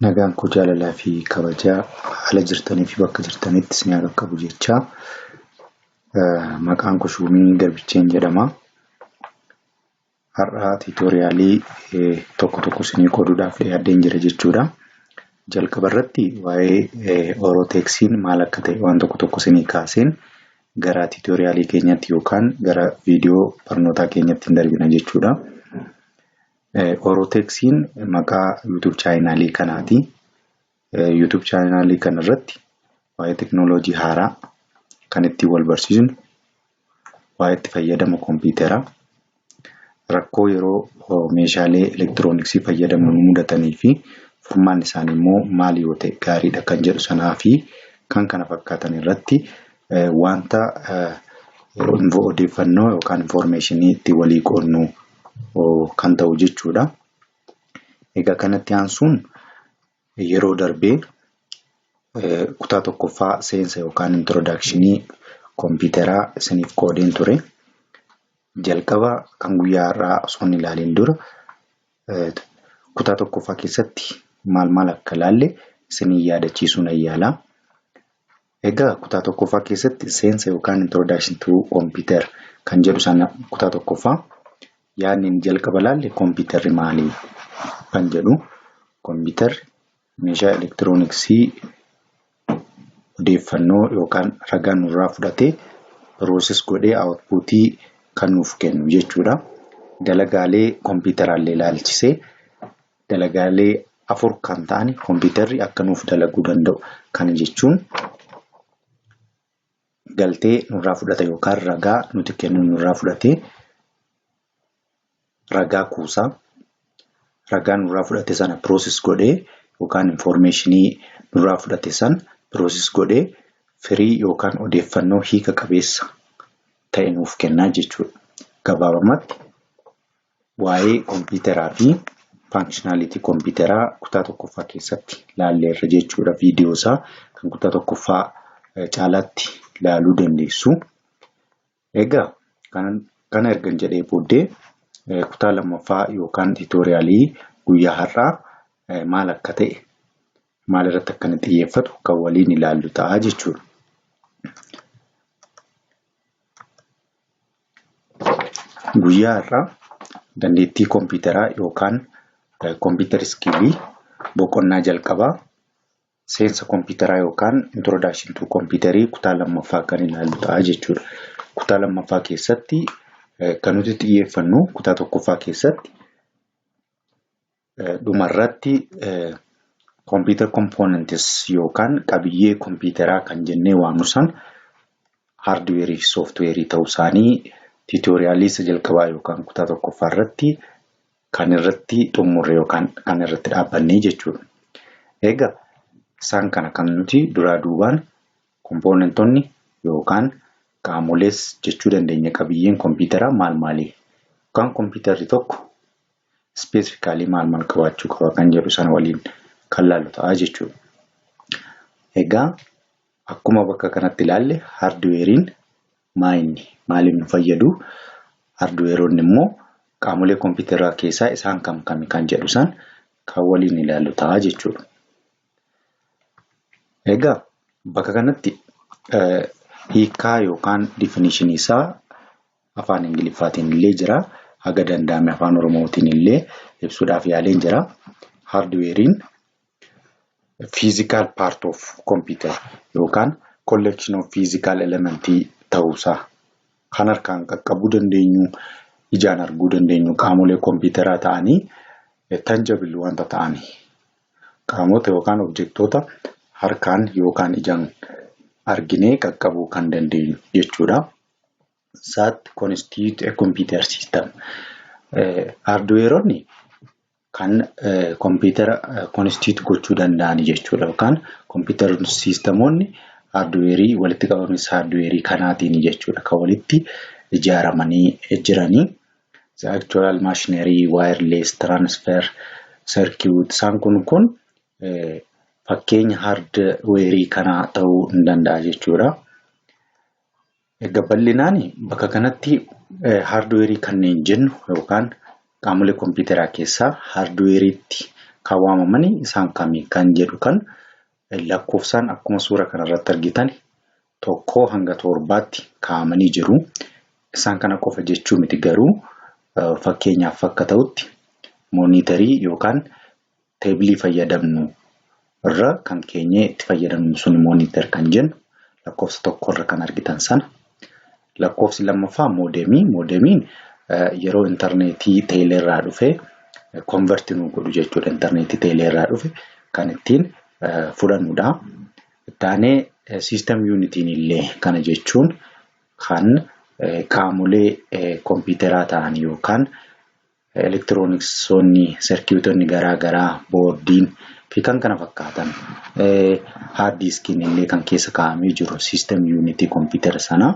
Nagaan koo jaalalaa fi kabajaa haala jirtanii fi bakka jirtanitti isin haa qaqqabu jechaa. Maqaan koo Shuumii Garbicheen jedhama. Har'a tutorialii tokko tokko isinii qooduudhaaf dhiyaadheen jira jechuudha. Jalqaba irratti waa'ee Orooteeksiin maal akka ta'e waan tokko tokko isinii kaaseen gara tutorialii keenyatti yookaan gara viidiyoo barnootaa keenyatti hin darbina jechuudha. Orooteeksiin maqaa YouTube chaanaalii kanaati. YouTube chaanaalii kanarratti waa'ee teknooloojii haaraa kan ittiin wal barsiisnu, waa'ee itti fayyadama kompiitaraa, rakkoo yeroo meeshaalee elektirooniksii fayyadamnu nu mudatanii fi furmaanni isaanii immoo maal yoo ta'e gaariidha kan jedhu sanaa fi kan kana fakkaatan irratti wanta odeeffannoo yookaan infoormeeshinii itti walii qoodnu kan ta'u jechuudha. Egaa kanatti aansuun yeroo darbee kutaa tokkoffaa seensa yookaan introdakshinii kompiitaraa isiniif qoodeen ture. Jalqaba kan guyyaa har'aa osoo hin ilaaliin dura kutaa tokkoffaa keessatti maal maal akka ilaalle isinii yaadachiisuun yaala. Egaa kutaa tokkoffaa keessatti seensa yookaan introduction to computer kan jedhu sana kutaa tokkoffaa yaadni inni jalqaba ilaalle kompiitarri maali kan jedhu, kompiitarri meeshaa elektirooniksii odeeffannoo yookaan ragaa nurraa fudhatee process godhee outputii kan nuuf kennu jechuudha. Dalagaalee kompiitaraallee ilaalchisee dalagaalee 4 kan ta'an kompiitarri akka nuuf dalaguu danda'u. Kana jechuun galtee nurraa fudhata yookaan ragaa nuti kennu nurraa fudhatee ragaa kuusaa, ragaa nurraa fudhate sana process godhee yookaan infoormeeshinii nurraa fudhate sana process godhee firii yookaan odeeffannoo hiika qabeessa ta'e nuuf kennaa jechuudha. Gabaabumatti waa'ee kompiitaraa fi faankishinaalitii kompiitaraa kutaa tokkoffaa keessatti ilaalleerra jechuudha. Viidiyoo isaa kan kutaa tokkoffaa caalaatti ilaaluu dandeessu. Egaa kana ergan jedhee booddee kutaa lammaffaa yookaan tuutoriyaalii guyyaa har'aa maal akka ta'e maal irratti akka inni xiyyeeffatu kan waliin ilaallu ta'a jechuudha. Guyyaa har'aa dandeettii kompiitaraa yookaan kompiitar iskiilii boqonnaa jalqabaa seensa kompiitaraa yookaan introduction to kompiitarii kutaa lammaffaa kan ilaallu ta'a jechuudha. Kutaa lammaffaa keessatti kan nuti xiyyeeffannu kutaa tokkoffaa keessatti dhumarratti kompiitar components yookaan qabiyyee kompiitaraa kan jennee waamnu san haardweerii fi sooftiweerii ta'uu isaanii tuutoriyaalii isa jalqabaa yookaan kutaa tokkoffaa irratti kan irratti xumurre yookaan kan irratti dhaabbannee jechuudha. Egaa isaan kana kan nuti duraa duubaan kompoonentoonni yookaan qaamolees jechuu dandeenya qabiyyeen kompiitaraa maal maali? Yookaan kompiitarri tokko ispeesifikaalii maal maal qabaachuu qaba kan jedhu sana waliin kan laallu ta'a jechuudha. Egaa akkuma bakka kanatti ilaalle haardweeriin maa inni? Maaliif nu fayyadu? Haardweeronni immoo qaamolee kompiitaraa keessaa isaan kam kami kan jedhu san kan waliin ilaallu ta'a jechuudha. Egaa bakka kanatti hiikkaa yookaan difinishinii isaa afaan Ingiliffaatiin illee jira. Haga danda'ame afaan Oromootiin illee ibsuudhaaf yaaleen jira. Haardweeriin physical part of computer yookaan collection of physical elementii ta'uusaa kan harkaan qaqqabuu dandeenyu, ijaan arguu dandeenyu qaamolee kompiitaraa ta'anii tangible wanta ta'anii qaamota yookaan objektoota harkaan yookaan ijaan arginee qaqqabuu kan dandeenyu jechuudha. That constitute a computer system. Haardweeronni kan kompiitara constitute gochuu danda'ani jechuudha. Yookaan kompiitara siistemoonni haardweerii walitti qabamiinsa haardweerii kanaatiin jechuudha. Kan walitti ijaaramanii jiranii. The actual machinery, wireless transfer circuit isaan kun fakkeenya haardweerii kanaa ta'uu ni danda'a jechuudha. Egaa bal'inaan bakka kanatti haardweerii kanneen jennu yookaan qaamolee kompiitaraa keessaa haardweeriitti kan waamaman isaan kamii kan jedhu kan lakkoofsaan akkuma suura kanarratti argitan 1 hanga 7tti kaa'amanii jiru. Isaan kana qofa jechuu miti, garuu fakkeenyaaf akka ta'utti monitorii yookaan tableii fayyadamnu irra kan keenyee itti fayyadamnu sun monitor kan jennu lakkoofsa 1rra kan argitan sana. Lakkoofsi lammaffaa modemii. Modemiin yeroo intarneetii teeleerraa dhufee convert nu godhu jechuudha. Intarneetii teeleerraa dhufe kan ittiin fudhannudha. Ittaanee system unitiin illee, kana jechuun kan qaamolee kompiitaraa ta'an yookaan elektirooniksonni, circuitonni garaa garaa, boardiin fi kan kana fakkaatan, hard diskiin illee kan keessa kaa'amee jiru system unitii kompiitara sanaa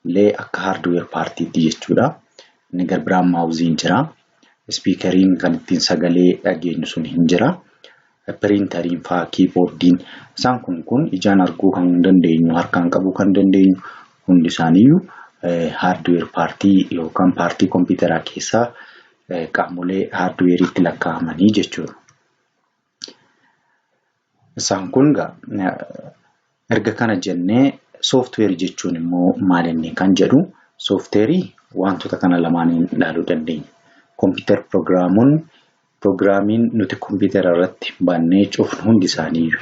illee akka hardware partiitti jechuudha. Inni garbiraan mouseiin jira. Speakeriin kan ittiin sagalee dhageenyu sun hin jira. Printeriin fa'aa, keyboardiin, isaan kun ijaan arguu kan dandeenyu, harkaan qabuu kan dandeenyu, hundi isaaniiyyuu hardware partii yookaan partii kompiitaraa keessaa qaamolee hardwareiitti lakkaa'amanii jechuudha. Isaan kun erga kana jennee, sooftiweerii jechuun immoo maal inni kan jedhu, sooftiweerii wantoota kana lamaaniin ilaaluu dandeenya. Computer programoonni, programiin nuti kompiitara irratti bannee cufnu hundi isaaniiyyuu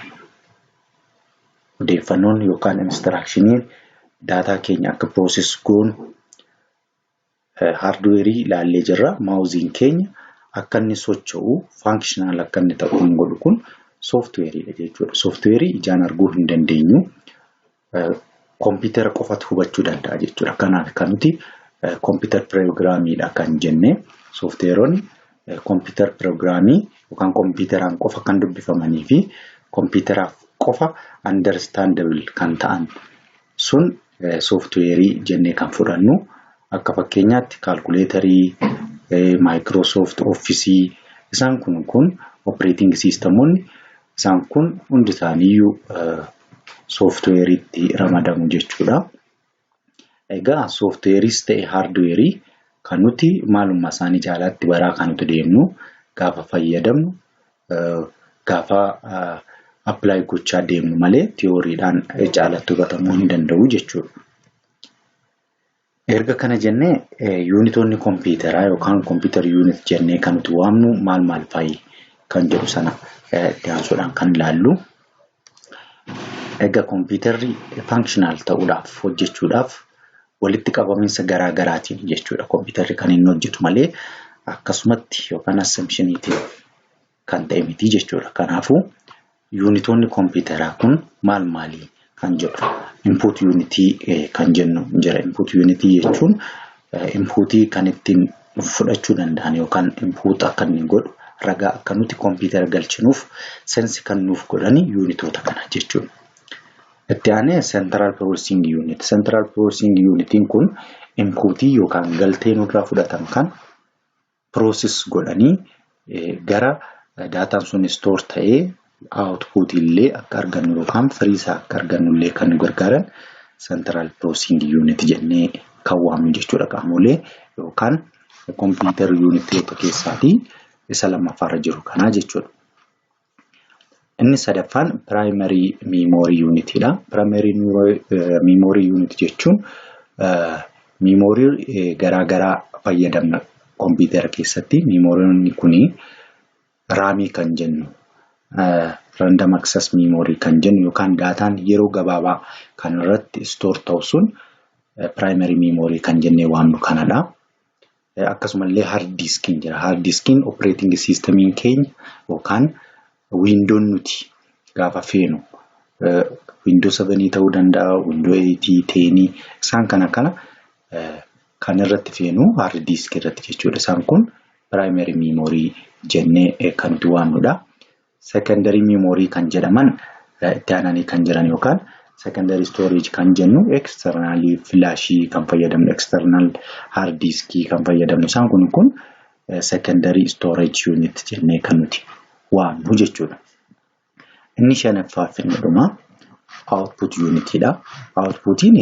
odeeffannoon yookaan instructioniin data keenya akka process goonu hardwareii ilaallee jirra. Mouseiin keenya akka inni socho'u, functional akka inni ta'u kan godhu kun sooftiweeriidha jechuudha. Sooftiweerii ijaan arguu hin dandeenyu. Kompiitara qofatu hubachuu danda'a jechuudha. Kanaaf kan nuti computer programiidha kan jenne, sooftiweeronni computer programii yookaan kompiitaraan qofa kan dubbifamanii fi kompiitaraaf qofa understandable kan ta'an sun sooftiweerii jennee kan fudhannu, akka fakkeenyaatti calculatorii, Microsoft Officeii, isaan kun operating systemoonni, isaan kun hundi isaaniiyyuu sooftiweeriitti ramadamu jechuudha. Egaa sooftiweeriis ta'e hardwareii kan nuti maalummaa isaanii caalaatti baraa kan nuti deemnu gaafa fayyadamnu, gaafa apply gochaa deemnu malee theorydhaan caalatti hubatamuu hin danda'u jechuudha. Erga kana jennee, unitoonni kompiitaraa yookaan computer unit jennee kan nuti waamnu maal maal fa'i kan jedhu sana itti aansuudhaan kan ilaallu. Egaa kompiitarri functional ta'uudhaaf, hojjechuudhaaf, walitti qabamiinsa garaa garaatiin jechuudha. Kompiitarri kan inni hojjetu malee akkasumatti yookaan assumptioniitiin kan ta'e miti jechuudha. Kanaafuu unitoonni kompiitaraa kun maal maalii kan jedhu, input unitii kan jennu jira. Input unitii jechuun inputii kan ittiin fudhachuu danda'an yookaan input akka inni godhu, ragaa akka nuti kompiitara galchinuuf sense kan nuuf godhani unitoota kana jechuudha. Itti aanee central processing unit. Central processing unitiin kun inputii yookaan galtee nurraa fudhatan kan process godhanii gara dataan sun store ta'ee output illee akka argannu yookaan firiisaa akka argannu illee kan nu gargaaran central processing unit jennee kan waamnu jechuudha. Qaamolee yookaan computer unitoota keessaatii isa lammaffaarra jiru kanaa jechuudha. Inni sadaffaan primary memory unitiidha. Primary memory unit jechuun memory garaa garaa fayyadamna kompiitara keessatti. Memoryoonni kuni RAMii kan jennu, random access memory kan jennu yookaan dataan yeroo gabaabaa kan irratti store ta'u sun primary memory kan jennee waamnu kanadha. Akkasumallee hard diskiin jira. Hard diskiin operating systemiin keenya yookaan Windown nuti gaafa feenu Windows 7 ta'uu danda'a, Windows 8, 10, isaan kana kan irratti feenu hard disk irratti jechuudha. Isaan kun primary memory jennee kan nuti waamnudha. Secondary memory kan jedhaman itti aananii kan jiran yookaan secondary storage kan jennu, external flashii kan fayyadamnu, external hard diskii kan fayyadamnu, isaan kun secondary storage unit jennee kan nuti waamnu jechuudha. Inni shanaffaa fi inni dhumaa output unitiidha. Outputiin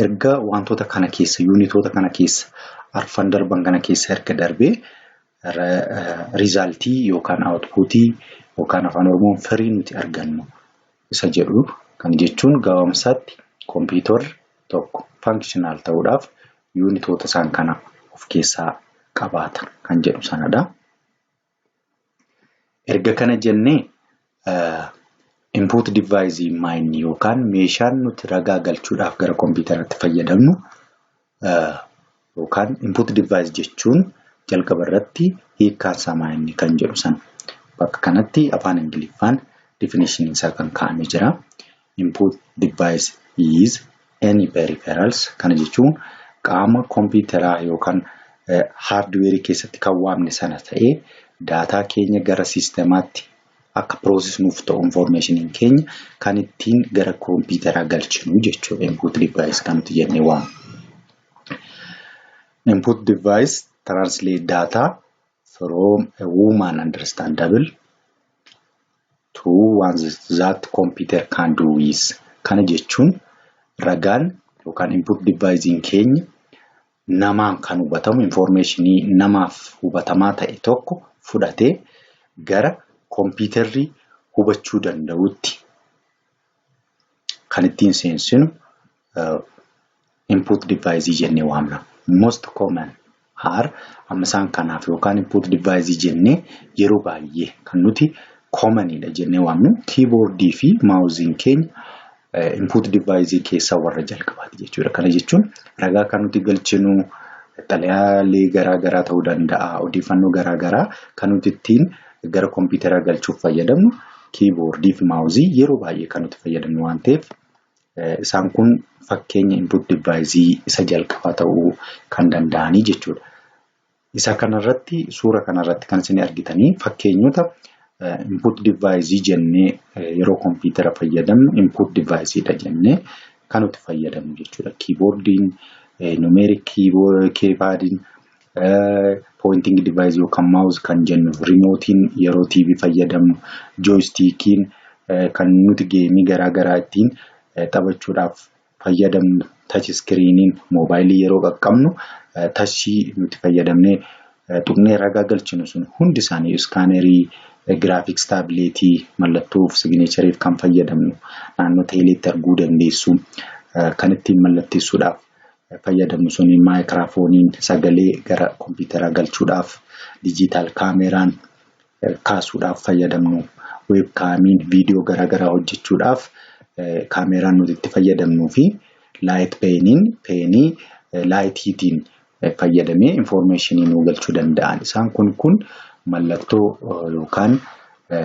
erga wantoota kana keessa, unitoota kana keessa, arfan darban kana keessa erga darbee Resultii yookaan outputii yookaan afaan Oromoon firii nuti argannu isa jedhu kan jechuun gabaabumsaatti kompiitarri tokko functional ta'uudhaaf unitoota isaan kana of keessaa qabaata kan jedhu sanadha. Erga kana jennee, input device maayinni yookaan meeshaan nuti ragaa galchuudhaaf gara kompiitaraatti fayyadamnu yookaan input device jechuun jalqaba irratti hiikkaan isaa maayinni kan jedhu sana. Bakka kanatti afaan Ingiliffaan definition isaa kan kaa'amee jira. Input device is any peripherals, kana jechuun qaama kompiitaraa yookaan hardwareii keessatti kan waamne sana ta'ee, daataa keenya gara systemaatti akka process nuuf ta'u informationiin keenya kan ittiin gara kompiitaraa galchinu jechuudha input device kan nuti jennee waamnu. Input device translate data from a human understandable to one that computer can do with. Kana jechuun ragaan yookaan input device'n keenya namaan kan hubatamu, informationii namaaf hubatamaa ta'e tokko fudhatee gara kompiitarri hubachuu danda'utti kan ittiin seensinu input device jennee waamna. Most common are, amma isaan kanaaf yookaan input device jennee yeroo baay'ee kan nuti commonidha jennee waamnu keyboardii fi mouseiin keenya input device keessaa warra jalqabaati jechuudha. Kana jechuun ragaa kan nuti galchinu xalayaalee garaa garaa ta'uu danda'a. Odeeffannoo garaa garaa kan nuti ittiin gara kompiitaraa galchuuf fayyadamnu keyboardii fi mouseii yeroo baay'ee kan nuti fayyadamnu waan ta'eef, isaan kun fakkeenya input device isa jalqabaa ta'uu kan danda'anii jechuudha. Isa kanarratti, suura kanarratti kan isin argitanii fakkeenyota input device jennee yeroo kompiitara fayyadamnu input device dha jennee kan nuti fayyadamnu jechuudha. Keyboardiin, numeric keypadiin, pointing device yookaan mouse kan jennu, remoteiin yeroo TV fayyadamnu, joystickiin kan nuti gameii garaa garaa ittiin taphachuudhaaf fayyadamnu, touch screeniin moobaayilii yeroo qaqqabnu touchii nuti fayyadamnee tuqnee ragaa galchinu sun hundi isaanii, scannerii, graphics tabletii mallattoof signatureiif kan fayyadamnu, naannoo teeleetti arguu dandeessu, kan ittiin mallatteessuudhaaf fayyadamnu suni, microphoneiin sagalee gara kompiitaraa galchuudhaaf, digital cameraan kaasuudhaaf fayyadamnu, webcamiin viidiyoo garaagaraa hojjechuudhaaf kaameraan nuti itti fayyadamnuu fi light peniin penii lightiitiin fayyadamee informationii nuu galchuu danda'an. Isaan kun mallattoo yookaan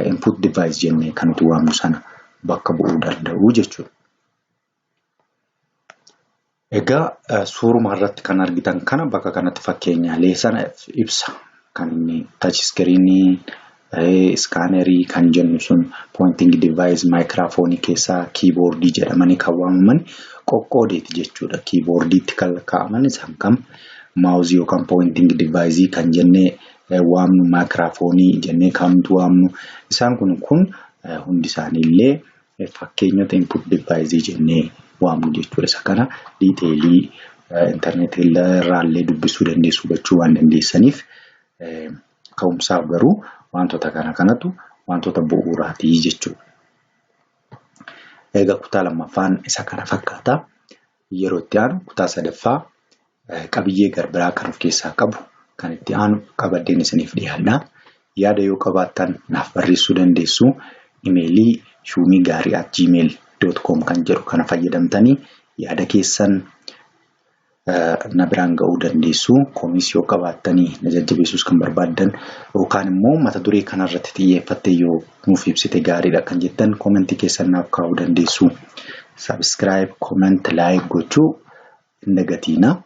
input device jennee kan nuti waamnu sana bakka bu'uu danda'u jechuudha. Egaa suuruma irratti kan argitan kana bakka kanatti fakkeenyaalee sana ibsa. Kan inni touch screenii, scannerii kan jennu sun, pointing device, microphoneii keessaa keyboardii jedhamanii kan waamaman qoqqoodeeti jechuudha. Keyboardiitti kan kaa'aman isaan kam, mouseii yookaan pointing device kan jennee waamnu, microphoneii jennee kan nuti waamnu, isaan kun hundi isaaniillee fakkeenyota input device jennee waamnu jechuudha. Isa kana detailii intarneetii irraallee dubbisuu dandeessu, hubachuu waan dandeessaniif, ka'umsaaf garuu wantoota kana kanatu wantoota bu'uuraatii jechuudha. Egaa kutaa lammaffaan isa kana fakkaata. Yeroo itti aanu kutaa sadaffaa qabiyyee garbiraa kan of keessaa qabu kan itti aanu qabadeen isiniif dhiyaadha. Yaada yoo qabaattan naaf barreessuu dandeessu. Emailii shumigaarii@gmail.com kan jedhu kana fayyadamtanii yaada keessan na biraan ga'uu dandeessu. Komiis yoo qabaattanii, na jajjabeessuus kan barbaaddan, yookaan immoo mata duree kanarratti xiyyeeffattee yoo nuuf ibsite gaariidha kan jettan commentii keessan naaf kaa'uu dandeessu. Subscribe, comment, like gochuu hin dagatiina.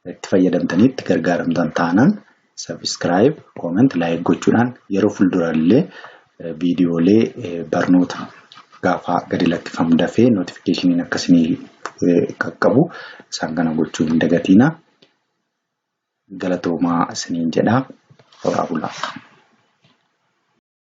Itti fayyadamtanii itti gargaaramtan taanaan subscribe, comment, like gochuudhaan yeroo fuulduraallee viidiyoolee barnoota gaafa gadi lakkifamu dafee notificationiin akkasii qaqqabu isaan kana gochuu hin dagatiina. Galatoomaa isiniin jedha. Horaa bulaa.